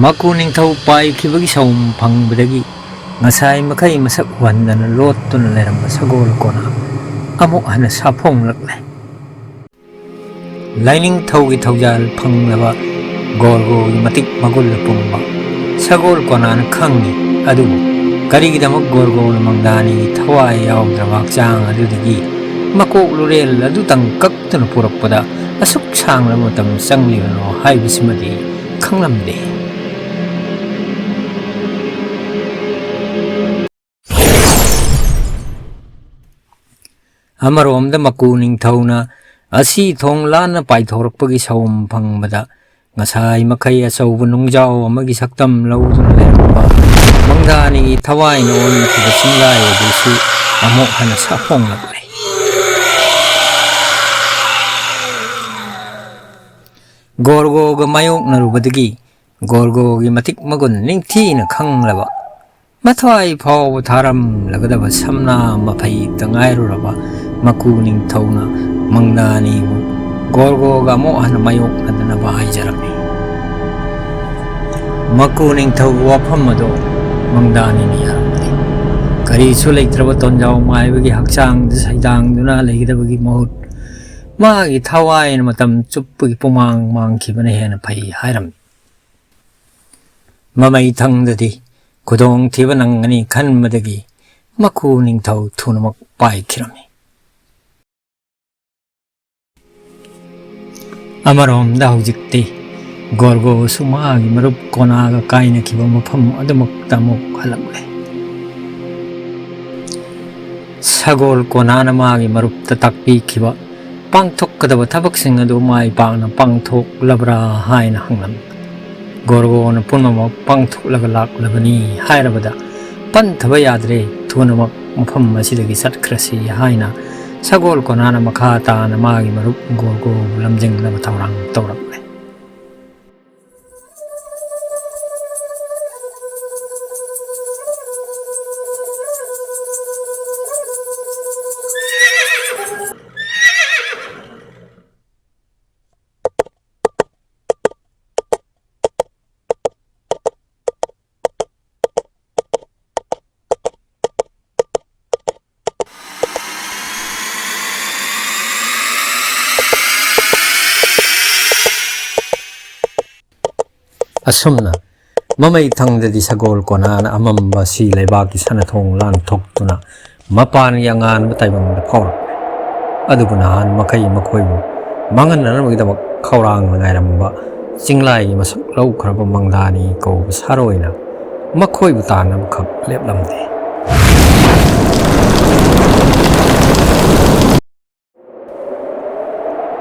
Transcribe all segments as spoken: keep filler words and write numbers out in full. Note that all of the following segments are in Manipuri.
ꯃꯀꯨ ꯅꯤꯡꯊꯧ ꯄꯥꯏꯈꯤꯕꯒꯤ ꯁꯥꯎꯝ ꯐꯪꯕꯗꯒꯤ ꯉꯁꯥꯏ ꯃꯈꯩ ꯃꯁꯛ ꯎꯍꯟꯗꯅ ꯂꯣꯠꯇꯨꯅ ꯂꯩꯔꯝꯕ ꯁꯒꯣꯜ ꯀꯣꯅꯥ ꯑꯃꯨꯛ ꯍꯟꯅ ꯁꯥꯐꯣꯡꯂꯛꯂꯦ꯫ ꯂꯥꯏꯅꯤꯡꯊꯧꯒꯤ ꯊꯧꯖꯥꯜ ꯐꯪꯂꯕ ꯒꯣꯔꯒꯣꯒꯤ ꯃꯇꯤꯛ ꯃꯒꯨꯜ ꯄꯨꯝꯕ ꯁꯒꯣꯜ ꯀꯣꯅꯥꯅ ꯈꯪꯏ꯫ ꯑꯗꯨꯕꯨ ꯀꯔꯤꯒꯤꯗꯃꯛ ꯒꯣꯔꯒꯣꯅ ꯃꯪꯗꯥꯅꯤꯒꯤ ꯊꯋꯥꯏ ꯌꯥꯎꯗ꯭ꯔꯕ ꯍꯛꯆꯥꯡ ꯑꯗꯨꯗꯒꯤ ꯃꯀꯣꯛ ꯂꯨꯔꯦꯜ ꯑꯗꯨꯇꯪ ꯀꯛꯇꯨꯅ ꯄꯨꯔꯛꯄꯗ ꯑꯁꯨꯛ ꯁꯥꯡꯂꯕ ꯃꯇꯝ ꯆꯪꯂꯤꯕꯅꯣ ꯍꯥꯏꯕꯁꯤꯃꯗꯤ ꯈꯪꯂꯝꯗꯦ꯫ ꯑꯃꯔꯣꯝꯗ ꯃꯀꯨ ꯅꯤꯡꯊꯧꯅ ꯑꯁꯤ ꯊꯣꯡ ꯂꯥꯟꯅ ꯄꯥꯏꯊꯣꯔꯛꯄꯒꯤ ꯁꯥꯎꯝ ꯐꯪꯕꯗ ꯉꯁꯥꯏ ꯃꯈꯩ ꯑꯆꯧꯕ ꯅꯨꯡꯖꯥꯎ ꯑꯃꯒꯤ ꯁꯛꯇꯝ ꯂꯧꯗꯨꯅ ꯂꯩꯔꯝꯕ ꯃꯪꯗꯥꯅꯤꯒꯤ ꯊꯋꯥꯏꯅ ꯑꯣꯟꯈꯤꯕ ꯆꯤꯡꯂꯥꯏ ꯑꯗꯨꯁꯨ ꯑꯃꯨꯛ ꯍꯟꯅ ꯁꯥꯐꯣꯡꯂꯛꯂꯦ꯫ ꯒꯣꯔꯒꯣꯒ ꯃꯥꯌꯣꯛꯅꯔꯨꯕꯗꯒꯤ ꯒꯣꯔꯒꯣꯒꯤ ꯃꯇꯤꯛ ꯃꯒꯨꯟ ꯅꯤꯡꯊꯤꯅ ꯈꯪꯂꯕ, ꯃꯊ꯭ꯋꯥꯏ ꯐꯥꯎꯕ ꯊꯥꯔꯝꯂꯒꯗꯕ ꯁꯝꯅꯥ ꯃꯐꯩꯇ ꯉꯥꯏꯔꯨꯔꯕ ꯃꯀꯨ ꯅꯤꯡꯊꯧꯅ ꯃꯪꯗꯥꯅꯤꯕꯨ ꯒꯣꯔꯒꯣꯒ ꯑꯃꯨꯛ ꯍꯟꯅ ꯃꯥꯌꯣꯛꯅꯗꯅꯕ ꯍꯥꯏꯖꯔꯝꯃꯤ꯫ ꯃꯀꯨ ꯅꯤꯡꯊꯧꯒꯤ ꯋꯥꯐꯝ ꯑꯗꯨ ꯃꯪꯗꯥꯅꯤꯅ ꯌꯥꯔꯝꯗꯦ꯫ ꯀꯔꯤꯁꯨ ꯂꯩꯇ꯭ꯔꯕ ꯇꯣꯟꯖꯥꯎ ꯃꯥꯏꯕꯒꯤ ꯍꯛꯆꯥꯡꯗ ꯁꯩꯗꯥꯡꯗꯨꯅ ꯂꯩꯒꯗꯕꯒꯤ ꯃꯍꯨꯠ ꯃꯥꯒꯤ ꯊꯋꯥꯏꯅ ꯃꯇꯝ ꯆꯨꯞꯄꯒꯤ ꯄꯨꯃꯥꯡ ꯃꯥꯡꯈꯤꯕꯅ ꯍꯦꯟꯅ ꯐꯩ ꯍꯥꯏꯔꯝꯃꯤ꯫ ꯃꯃꯩ ꯊꯪꯗꯗꯤ ꯈꯨꯗꯣꯡꯊꯤꯕ ꯅꯪꯒꯅꯤ ꯈꯟꯕꯗꯒꯤ ꯃꯀꯨ ꯅꯤꯡꯊꯧ ꯊꯨꯅꯃꯛ ꯄꯥꯏꯈꯤꯔꯝꯃꯤ꯫ ꯑꯃꯔꯣꯝꯗ ꯍꯧꯖꯤꯛꯇꯤ ꯒꯣꯔꯒꯣꯁꯨ ꯃꯥꯒꯤ ꯃꯔꯨꯞ ꯀꯣꯅꯥꯒ ꯀꯥꯏꯅꯈꯤꯕ ꯃꯐꯝ ꯑꯗꯨꯃꯛꯇ ꯑꯃꯨꯛ ꯍꯜꯂꯛꯂꯦ꯫ ꯁꯒꯣꯜ ꯀꯣꯅꯥꯅ ꯃꯥꯒꯤ ꯃꯔꯨꯞꯇ ꯇꯥꯛꯄꯤꯈꯤꯕ ꯄꯥꯡꯊꯣꯛꯀꯗꯕ ꯊꯕꯛꯁꯤꯡ ꯑꯗꯨ ꯃꯥꯏ ꯄꯥꯛꯅ ꯄꯥꯡꯊꯣꯛꯂꯕ꯭ꯔꯥ ꯍꯥꯏꯅ ꯍꯪꯂꯝꯃꯤ꯫ ꯒꯣꯔꯒꯣꯅ ꯄꯨꯝꯅꯃꯛ ꯄꯥꯡꯊꯣꯛꯂꯒ ꯂꯥꯛꯂꯕꯅꯤ ꯍꯥꯏꯔꯕꯗ ꯄꯟꯊꯕ ꯌꯥꯗ꯭ꯔꯦ, ꯊꯨꯅꯃꯛ ꯃꯐꯝ ꯑꯁꯤꯗꯒꯤ ꯆꯠꯈ꯭ꯔꯁꯤ ꯍꯥꯏꯅ ꯁꯒꯣꯜ ꯀꯣꯅꯥꯅ ꯃꯈꯥ ꯇꯥꯅ ꯃꯥꯒꯤ ꯃꯔꯨꯞ ꯒꯣꯔꯒꯣꯕꯨ ꯂꯝꯖꯤꯡꯅꯕ ꯊꯧꯔꯥꯡ ꯇꯧꯔꯛꯂꯦ꯫ ꯑꯁꯨꯝꯅ ꯃꯃꯩ ꯊꯪꯗꯗꯤ ꯁꯒꯣꯜ ꯀꯣꯅꯥꯅ ꯑꯃꯝꯕ ꯁꯤ ꯂꯩꯕꯥꯛꯀꯤ ꯁꯅꯥꯊꯣꯡ ꯂꯥꯟꯊꯣꯛꯇꯨꯅ ꯃꯄꯥꯟꯒꯤ ꯑꯉꯥꯟꯕ ꯇꯥꯏꯕꯪꯗ ꯐꯥꯎꯔꯛꯂꯦ꯫ ꯑꯗꯨꯕꯨ ꯅꯍꯥꯟ ꯃꯈꯩ ꯃꯈꯣꯏꯕꯨ ꯃꯥꯡꯍꯟꯅꯅꯕꯒꯤꯗꯃꯛ ꯈꯧꯔꯥꯡꯅ ꯉꯥꯏꯔꯝꯕ ꯆꯤꯡꯂꯥꯏꯒꯤ ꯃꯁꯛ ꯂꯧꯈ꯭ꯔꯕ ꯃꯪꯗꯥꯅꯤ ꯀꯧꯕ ꯁꯥꯔꯣꯏꯅ ꯃꯈꯣꯏꯕꯨ ꯇꯥꯟꯅꯕꯈꯛ ꯂꯦꯞꯂꯝꯗꯦ꯫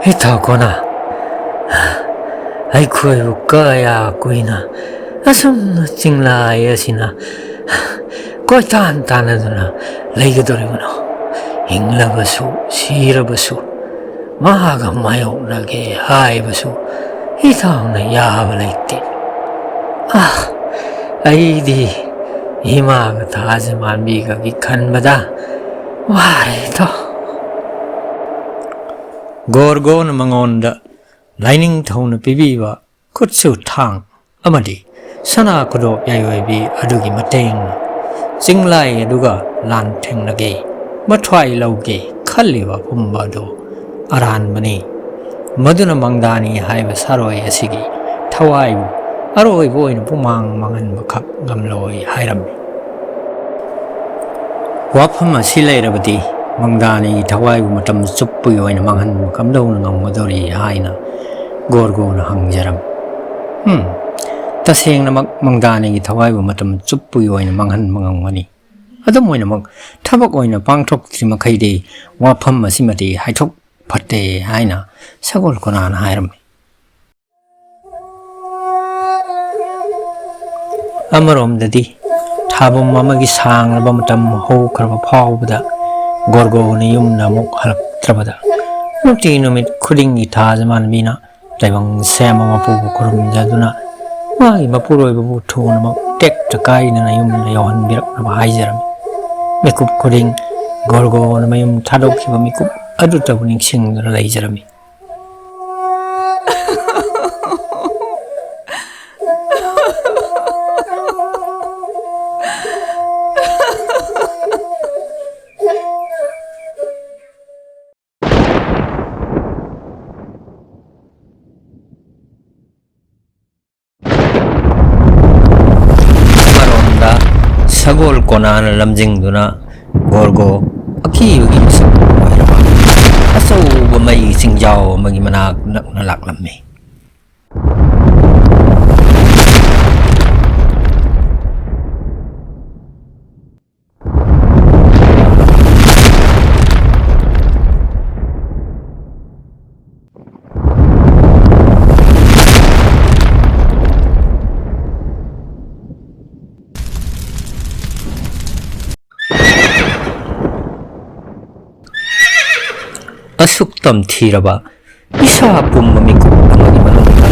ꯏꯇꯥꯎ ꯀꯣꯅꯥ, ꯑꯩꯈꯣꯏꯕꯨ ꯀꯌꯥ ꯀꯨꯏꯅ ꯑꯁꯨꯝꯅ ꯆꯤꯡꯂꯥꯏ ꯑꯁꯤꯅ ꯀꯣꯏꯇꯥꯟ ꯇꯥꯟꯅꯗꯨꯅ ꯂꯩꯒꯗꯧꯔꯤꯕꯅꯣ? ꯍꯤꯡꯂꯕꯁꯨ ꯁꯤꯔꯕꯁꯨ ꯃꯍꯥꯛꯀ ꯃꯥꯌꯣꯛꯅꯒꯦ ꯍꯥꯏꯕꯁꯨ ꯏꯇꯥꯎꯅ ꯌꯥꯕ ꯂꯩꯇꯦ꯫ ꯑꯥ, ꯑꯩꯗꯤ ꯏꯃꯥꯒ ꯊꯥꯖ ꯃꯥꯟꯕꯤꯒꯒꯤ ꯈꯟꯕꯗ ꯋꯥꯔꯦꯗꯣ꯫ ꯒꯣꯔꯒꯣꯅ ꯃꯉꯣꯟꯗ ꯂꯥꯏꯅꯤꯡꯊꯧꯅ ꯄꯤꯕꯤꯕ ꯈꯨꯠꯁꯨ ꯊꯥꯡ ꯑꯃꯗꯤ ꯁꯅꯥ ꯈꯨꯗꯣꯞ ꯌꯥꯏꯑꯣꯏꯕꯤ ꯑꯗꯨꯒꯤ ꯃꯇꯦꯡꯅ ꯆꯤꯡꯂꯥꯏ ꯑꯗꯨꯒ ꯂꯥꯟꯊꯦꯡꯅꯒꯦ, ꯃꯊ꯭ꯋꯥꯏ ꯂꯧꯒꯦ ꯈꯜꯂꯤꯕ ꯄꯨꯝꯕ ꯑꯗꯨ ꯑꯔꯥꯟꯕꯅꯤ꯫ ꯃꯗꯨꯅ ꯃꯪꯗꯥꯅꯤ ꯍꯥꯏꯕ ꯁꯥꯔꯣꯏ ꯑꯁꯤꯒꯤ ꯊꯋꯥꯏꯕꯨ ꯑꯔꯣꯏꯕ ꯑꯣꯏꯅ ꯄꯨꯃꯥꯡ ꯃꯥꯡꯍꯟꯕꯈꯛ ꯉꯝꯂꯣꯏ ꯍꯥꯏꯔꯝꯃꯤ꯫ ꯋꯥꯐꯝ ꯑꯁꯤ ꯂꯩꯔꯕꯗꯤ ꯃꯪꯗꯥꯅꯤꯒꯤ ꯊꯋꯥꯏꯕꯨ ꯃꯇꯝ ꯆꯨꯞꯄꯒꯤ ꯑꯣꯏꯅ ꯃꯥꯡꯍꯟꯕ ꯀꯝꯗꯧꯅ ꯉꯝꯒꯗꯧꯔꯤ ꯍꯥꯏꯅ ꯒꯣꯔꯒꯣꯅ ꯍꯪꯖꯔꯝꯃꯤ꯫ ꯍꯝ, ꯇꯁꯦꯡꯅꯃꯛ ꯃꯪꯗꯥꯅꯤꯒꯤ ꯊꯋꯥꯏꯕꯨ ꯃꯇꯝ ꯆꯨꯞꯄꯒꯤ ꯑꯣꯏꯅ ꯃꯥꯡꯍꯟꯕ ꯉꯝꯒꯅꯤ꯫ ꯑꯗꯨꯝ ꯑꯣꯏꯅꯃꯛ ꯊꯕꯛ ꯑꯣꯏꯅ ꯄꯥꯡꯊꯣꯛꯇ꯭ꯔꯤ ꯃꯈꯩꯗꯤ ꯋꯥꯐꯝ ꯑꯁꯤꯃꯗꯤ ꯍꯥꯏꯗꯣꯛ ꯐꯠꯇꯦ ꯍꯥꯏꯅ ꯁꯒꯣꯜ ꯀꯣꯅꯥꯅ ꯍꯥꯏꯔꯝꯃꯤ꯫ ꯑꯃꯔꯣꯝꯗꯗꯤ ꯊꯥꯕꯨꯝ ꯑꯃꯒꯤ ꯁꯥꯡꯂꯕ ꯃꯇꯝ ꯍꯧꯈ꯭ꯔꯕ ꯐꯥꯎꯕꯗ ꯒꯣꯔꯒꯣꯅ ꯌꯨꯝꯗ ꯑꯃꯨꯛ ꯍꯜꯂꯛꯇ꯭ꯔꯕꯗ ꯅꯨꯡꯇꯤ ꯅꯨꯃꯤꯠ ꯈꯨꯗꯤꯡꯒꯤ ꯊꯥꯖ ꯃꯥꯟꯕꯤꯅ ꯇꯥꯏꯕꯪ ꯁꯦꯝꯕ ꯃꯄꯨꯕꯨ ꯈꯨꯔꯨꯝꯖꯗꯨꯅ ꯃꯥꯒꯤ ꯃꯄꯨꯔꯣꯏꯕꯕꯨ ꯊꯨꯅꯃꯛ ꯇꯦꯛꯇ ꯀꯥꯏꯗꯅ ꯌꯨꯝꯗ ꯌꯧꯍꯟꯕꯤꯔꯛꯅꯕ ꯍꯥꯏꯖꯔꯝꯃꯤ꯫ ꯃꯤꯀꯨꯞ ꯈꯨꯗꯤꯡ ꯒꯣꯔꯒꯣꯅ ꯃꯌꯨꯝ ꯊꯥꯗꯣꯛꯈꯤꯕ ꯃꯤꯀꯨꯞ ꯑꯗꯨꯇꯕꯨ ꯅꯤꯡꯁꯤꯡꯗꯨꯅ ꯂꯩꯖꯔꯝꯃꯤ꯫ ꯁꯒꯣꯜ ꯀꯣꯅꯥꯅ ꯂꯝꯖꯤꯡꯗꯨꯅ ꯒꯣꯔꯒꯣ ꯑꯀꯤꯕꯒꯤ ꯃꯤꯁꯛ ꯑꯣꯏꯔꯕ ꯑꯆꯧꯕ ꯃꯩ ꯆꯤꯡꯖꯥꯎ ꯑꯃꯒꯤ ꯃꯅꯥꯛ ꯅꯛꯅ ꯂꯥꯛꯂꯝꯃꯤ꯫ ꯑꯁꯨꯛ ꯇꯝꯊꯤꯔꯕ ꯏꯁꯥ ꯄꯨꯝꯕ ꯃꯤꯀꯨꯞ ꯑꯃꯒꯤ ꯃꯅꯨꯡꯗ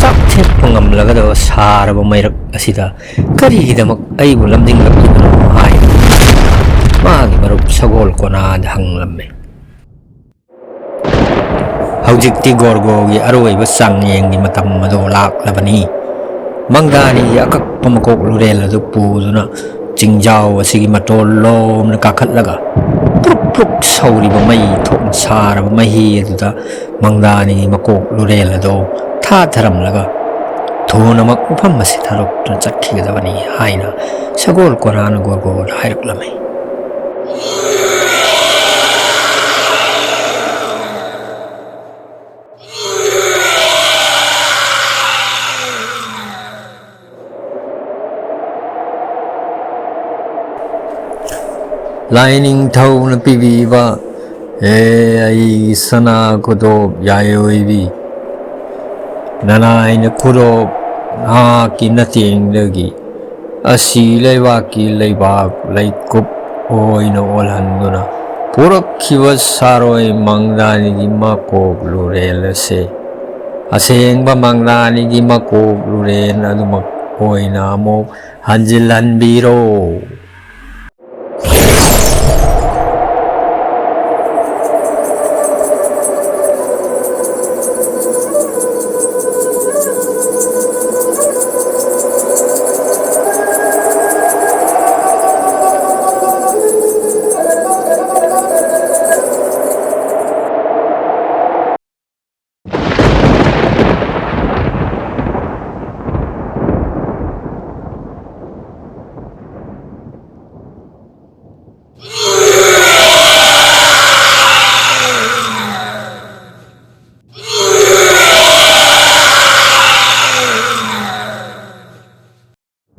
ꯆꯥꯛꯊꯦꯛꯄ ꯉꯝꯂꯒꯗꯕ ꯁꯥꯔꯕ ꯃꯩꯔꯛ ꯑꯁꯤꯗ ꯀꯔꯤꯒꯤꯗꯃꯛ ꯑꯩꯕꯨ ꯂꯝꯖꯤꯡꯂꯛꯂꯤꯕꯅꯣ ꯍꯥꯏꯅ ꯃꯥꯒꯤ ꯃꯔꯨꯞ ꯁꯒꯣꯜ ꯀꯣꯅꯥꯗ ꯍꯪꯂꯝꯃꯤ꯫ ꯍꯧꯖꯤꯛꯇꯤ ꯒꯣꯔꯒꯣꯒꯤ ꯑꯔꯣꯏꯕ ꯆꯥꯡꯌꯦꯡꯒꯤ ꯃꯇꯝ ꯑꯗꯨ ꯂꯥꯛꯂꯕꯅꯤ꯫ ꯃꯪꯗꯥꯅꯤꯒꯤ ꯑꯀꯛꯄ ꯃꯀꯣꯛ ꯂꯨꯔꯦꯜ ꯑꯗꯨ ꯄꯨꯗꯨꯅ ꯆꯤꯡꯖꯥꯎ ꯑꯁꯤꯒꯤ ꯃꯇꯣꯜ ꯂꯣꯝꯅ ꯀꯥꯈꯠꯂꯒ ꯄ꯭ꯔꯨꯛ ꯄ꯭ꯔꯨꯛ ꯁꯧꯔꯤꯕ ꯃꯩ ꯊꯣꯛꯅ ꯁꯥꯔꯕ ꯃꯍꯤ ꯑꯗꯨꯗ ꯃꯪꯗꯥꯅꯤꯒꯤ ꯃꯀꯣꯛ ꯂꯨꯔꯦꯜ ꯑꯗꯨ ꯊꯥꯊꯔꯝꯂꯒ ꯊꯨꯅꯃꯛ ꯃꯐꯝ ꯑꯁꯤ ꯊꯥꯗꯣꯛꯇꯨꯅ ꯆꯠꯈꯤꯒꯗꯕꯅꯤ ꯍꯥꯏꯅ ꯁꯒꯣꯜ ꯀꯣꯅꯥꯅ ꯒꯣꯔꯒꯣꯗ ꯍꯥꯏꯔꯛꯂꯝꯃꯤ꯫ ꯂꯥꯏꯅꯤꯡꯊꯧꯅ ꯄꯤꯕꯤꯕ, ꯍꯦ ꯑꯩꯒꯤ ꯁꯅꯥ ꯈꯨꯗꯣꯞ ꯌꯥꯏꯑꯣꯏꯕꯤ, ꯅꯅꯥꯏꯅ ꯈꯨꯗꯣꯞ ꯅꯍꯥꯛꯀꯤ ꯅꯇꯦꯡꯗꯒꯤ ꯑꯁꯤ ꯂꯩꯕꯥꯛꯀꯤ ꯂꯩꯕꯥꯛ ꯂꯩꯀꯨꯞ ꯑꯣꯏꯅ ꯑꯣꯜꯍꯟꯗꯨꯅ ꯄꯨꯔꯛꯈꯤꯕ ꯁꯥꯔꯣꯏ ꯃꯪꯗꯥꯅꯤꯒꯤ ꯃꯀꯣꯛ ꯂꯨꯔꯦꯜ ꯑꯁꯦ ꯑꯁꯦꯡꯕ ꯃꯪꯗꯥꯅꯤꯒꯤ ꯃꯀꯣꯛ ꯂꯨꯔꯦꯜ ꯑꯗꯨꯃꯛ ꯑꯣꯏꯅ ꯑꯃꯨꯛ ꯍꯟꯖꯤꯜꯍꯟꯕꯤꯔꯣ꯫